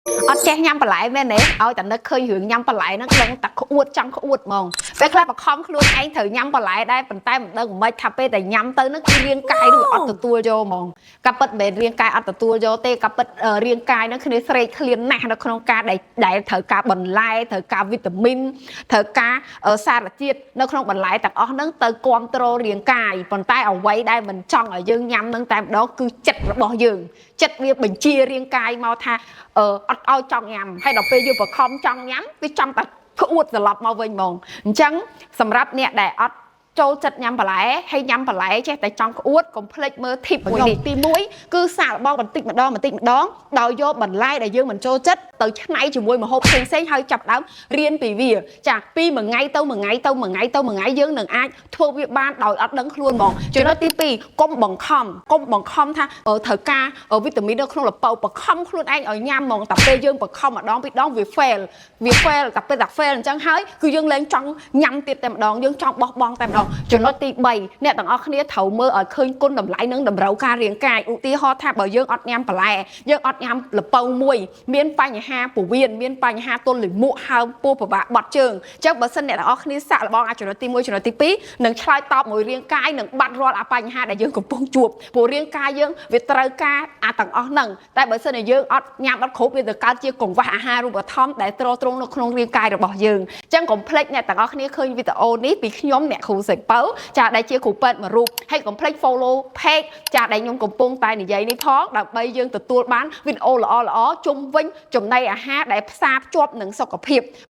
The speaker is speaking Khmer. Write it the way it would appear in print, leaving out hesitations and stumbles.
អត់ចេះញ៉ាំបន្លែមែនទេឲ្យតែនឹកឃើញរឿងញ៉ាំបន្លែហ្នឹងដឹងតែក្អួតចង់ក្អួតហ្មងពេលខ្លះបខំខ្លួនឯងត្រូវញ៉ាំបន្លែដែរប៉ុន្តែមិនដឹងមិនថាពេលតែញ៉ាំទៅហ្នឹងគឺរាងកាយនឹងអត់ទទួលយកហ្មងកាពិតមិនមែនរាងកាយអត់ទទួលយកទេកាពិតរាងកាយហ្នឹងគ្នាស្រេកឃ្លានណាស់នៅក្នុងការដែលដែលត្រូវការបន្លែត្រូវការវីតាមីនត្រូវការសារជាតិនៅក្នុងបន្លែទាំងអស់ហ្នឹងទៅគ្រប់គ្រងរាងកាយប៉ុន្តែអ្វីដែលមិនចង់ឲ្យយើងញ៉ាំហ្នឹងតែម្ដងគឺចិត្តរបស់យើងចិត្តវាបញ្ជារាងកាយមកថាអត់ឲ្យចង់ញ៉ាំហើយដល់ពេលយើងបខំចង់ញ៉ាំវាចង់តែក្អួតត្រឡប់មកវិញហ្មងអញ្ចឹងសម្រាប់អ្នកដែលអត់ចូលចិត្តញ៉ាំបន្លែហើយញ៉ាំបន្លែចេះតែចង់ក្អួតកុំភ្លេចមើល tip មួយនេះទី1គឺសាកល្បងបន្តិចម្ដងបន្តិចម្ដងដោយយកបន្លែដែលយើងមិនចូលចិត្តទៅច្នៃជាមួយម្ហូបផ្សេងៗហើយចាប់ផ្ដើមរៀនពីវាចាពីមួយថ្ងៃទៅមួយថ្ងៃទៅមួយថ្ងៃទៅមួយថ្ងៃយើងនឹងអាចធ្វើវាបានដោយអត់ដឹងខ្លួនហ្មងចំណុចទី2កុំបង្ខំកុំបង្ខំថាត្រូវការវីតាមីននៅក្នុងល្ពៅបង្ខំខ្លួនឯងឲ្យញ៉ាំហ្មងតែពេលយើងបង្ខំម្ដងពីរដងវា fail វា fail តែពេលតែ fail អញ្ចឹងហើយគឺយើងលែងចង់ញ៉ាំទៀតតែម្ដងយើងចង់បោះបង់តែម្ដងចំណុចទី3អ្នកទាំងអស់គ្នាត្រូវមើលឲ្យឃើញគុណតម្លៃនិងតម្រូវការរាងកាយឧទាហរណ៍ថាបើយើងអត់ញ៉ាំបន្លែយើងអត់ញ៉ាំល្ពៅមួយមានបញ្ហាពោះវៀនមានបញ្ហាទល់លាមកហើមពោះពិបាកបត់ជើងអញ្ចឹងបើសិនអ្នកទាំងអស់គ្នាសាកល្បងអាចចំណុចទី1ចំណុចទី2នឹងឆ្លើយតបមួយរាងកាយនឹងបាត់រាល់អាបញ្ហាដែលយើងកំពុងជួបព្រោះរាងកាយយើងវាត្រូវការអាទាំងអស់ហ្នឹងតែបើសិនជាយើងអត់ញ៉ាំអត់គ្រប់វាទៅកើតជាកង្វះអាហារូបត្ថម្ភដែលទ្រទ្រង់នៅក្នុងរាងកាយរបស់យើងអញ្ចឹងកុំភ្លេចអ្នកទាំងអស់គ្នាឃើញវីដេអូនេះពីខ្ញុំអ្នកគ្រូសេពៅចាដែលជាគ្រូពេទ្យមួយរូបហើយកុំភ្លេច follow page ចាដែលខ្ញុំកំពុងតែនិយាយនេះផងដើម្បីយើងទទួលបានវីដេអូល្អៗជុំវិញចំណីអាហារដែលផ្សារភ្ជាប់នឹងសុខភាព។